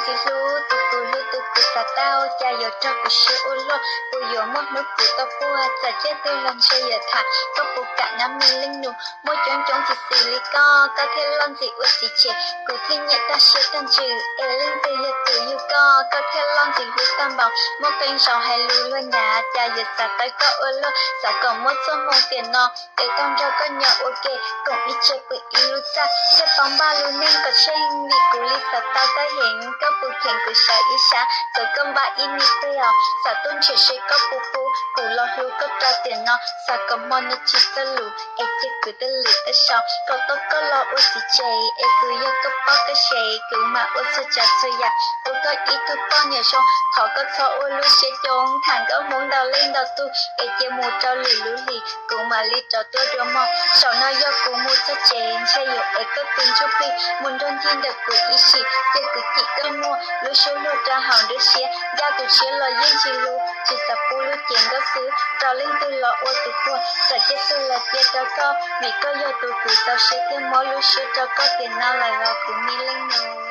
Hlub tus kuv hlub tus kuv xav tau, cas yuav raug kuv siab ua luaj. Puas yuav muaj hnub kuv tau puag, txawm ciaj twg los ntshe yuav tham. Koj puas kam nab me leej nus, muaj coob coob txi xis li koj, koj thiaj loj ntxim ua txiv tseg. Kuv thiaj nyiam tag siab tag ntsws, es leej twg yog tus yug koj, koj thiaj loj ntxim hlub tag npaum. Muaj qee zaus hais lus luag nyav, cas yuav xav tawb koj ua luaj. Xav kom muaj txoj hmoo tiam no, es tau nrog koj nyob ua ke, koom ib tse pw ib lub txaj, thiaj tau npaj lub neej kom tsheej. Vim kuv li xav tau koj heev, koj puas kheev kuv sawv ib sab, txawm koj npaj ib me pliag os. Xav tuaj nrhiav seb koj puas pub, kuv los hlub koj rau tiam no. Xav kom hmo no tsis txawj lus, es cia kuv tej lwm tej sau, kom tau koj los ua txiv tseg, es kuv yog koj poj koj sev, kuv mam ua txhua tsav txhua yam ua koj ib tug poj niam zoo. Thov koj txhob ua lub siab coob, tham nkauj Hmoob ntau leej ntau tug, es cia mus rau lwm lub hlis, kuv mam li rov tuaj dua mog. Zaum no yog kuv mus txog tsev, ntshe yuav ev koj tus ntsuj plig mus nrog ncig ntawm kuv ib sim, cia kuv cim koj muag, lub suab luag rau hauv nruab siab, ncaj tus tshiab los yeej tsis hlub, tsis xav pub lub cev nkauj xwb rau leej twg los ua tus puag. Txawm ciaj twg los cia rau koj, vim koj yog tus kuv txaus siab thiaj muab lub siab rau koj tiam no lawm los kuv me leej nus.